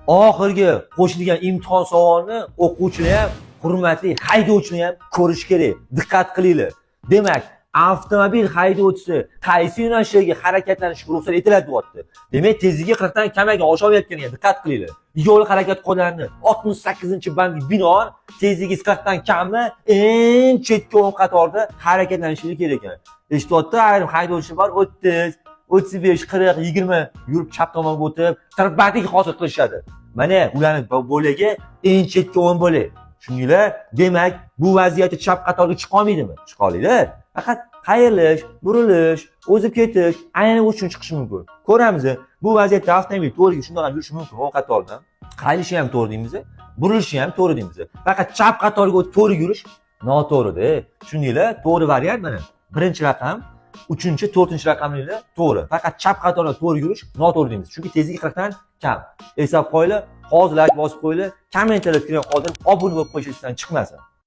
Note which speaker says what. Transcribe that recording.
Speaker 1: Oxirgi qo'shilgan imtihon savolini o'quvchilar ham, hurmatli haydovchilar ham ko'rish kerak. Diqqat qilinglar. Demak, avtomobil haydovchisi qaysi yo'nalishdagi harakatlanishga ruxsat etiladi, deyapti. Demak, tezligi 40 dan kamaga osholmayotgan ekan, diqqat qilinglar. Yo'l harakat qoidalarini 68-bandga binoan tezligi 40 dan kammi, eng chetki o'ng qatorda harakatlanishligi kerak ekan. Eshityapti, ayrim haydovchi bor, 30, 35, 40, 20 yurib, chap tomonga o'tib, tirbandlik hosil qilishadi. Mana ularni bo'lagi eng chetki o'ng bo'lak. Tushundinglar? Demak, bu vaziyatda chap qatorga chiqa olmaydimi? Chiqa oladi. Faqat qayirilish, burilish, o'zib ketish, aynan uchun chiqishi mumkin. Ko'ramiz, bu vaziyatda avtomobil to'g'riga shundoq ham yurishi mumkin o'ng qatordan. Qayilishi ham to'g'ri deymiz, burilishi ham to'g'ri deymiz. Faqat chap qatorga o'tib to'g'ri yurish noto'g'ri-da. Tushundinglar? To'g'ri variant mana birinchi raqam, uchinchi, to'rtinchi raqamlar to'g'ri. Faqat chap qatorda to'g'ri yurish noto'g'ri deymiz. Chunki tezligi 40 dan kam. Eslab qo'yinglar, hozir layk bosib qo'yinglar, kommentariyada fikr qoldirib, obuna bo'lib qo'yish esdan chiqmasin.